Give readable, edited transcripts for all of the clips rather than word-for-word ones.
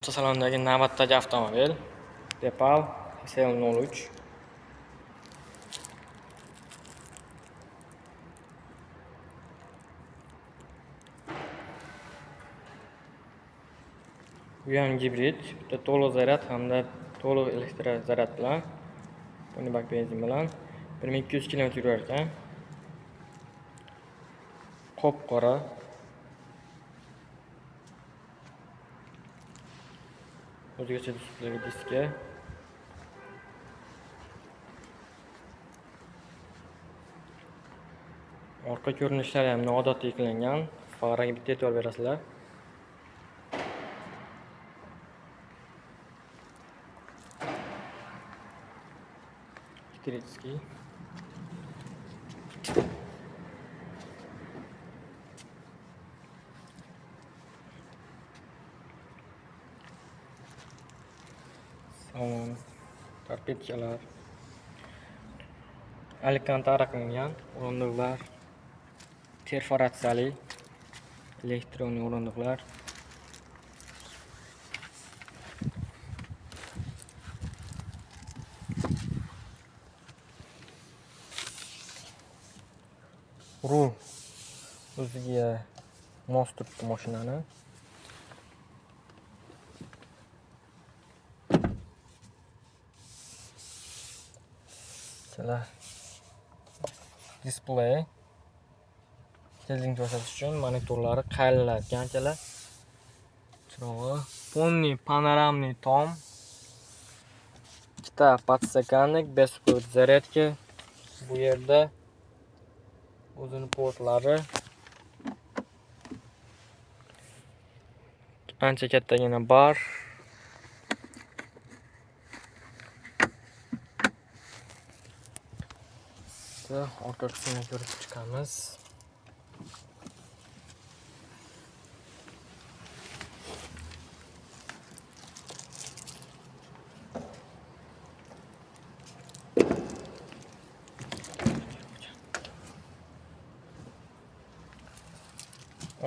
Avtosalondagi navbatdagi avtomobil Deepal SL03. Bu ham gibrid, bitta to'liq zaryad hamda to'liq elektr zaryad bilan, buni bak benzin bilan 1200 km yurar ekan. Qop-qora. O'zgacha display diska. Orqa ko'rinishlari ham noodatiy qilingan. Faraga bitta e'tibor berasizlar. Электрический. Salon, torpedkalar, alkantara qilingan o'rindiqlar, perforatsiyali elektron o'rindiqlar. Rul o'ziga mos turibdi mashinani. Masalan, display tezlikni ko'rsatish uchun monitorlari qayriladigan akalar. Chirog'i, полный панорамный tom. Ikkita подстаканник, беспровод зарядка. Bu yerda o'zini portlari. Ancha kattagina bar. Orqa qismini ko'rib chiqamiz.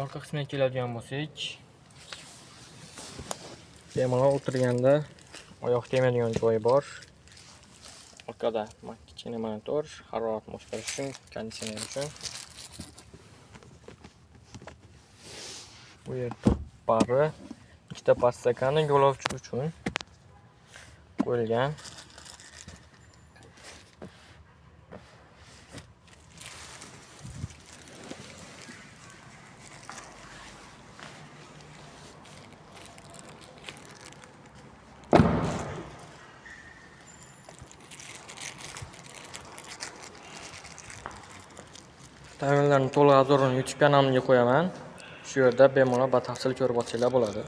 Orqa qismiga keladigan bo'lsak, bemalol o'tirganda oyoq tegmaydigan joyi bor. Orqada kichkina monitor, haroratni boshqarish uchun, konditsioner uchun. Bu yerda bari ikkita podstakanni yo'lovchi uchun qo'yilgan. Avtomobillarning to'liq obzorini YouTube kanalimga qo'yaman. Shu yerda bemalol batafsil ko'rib olsanglar bo'ladi.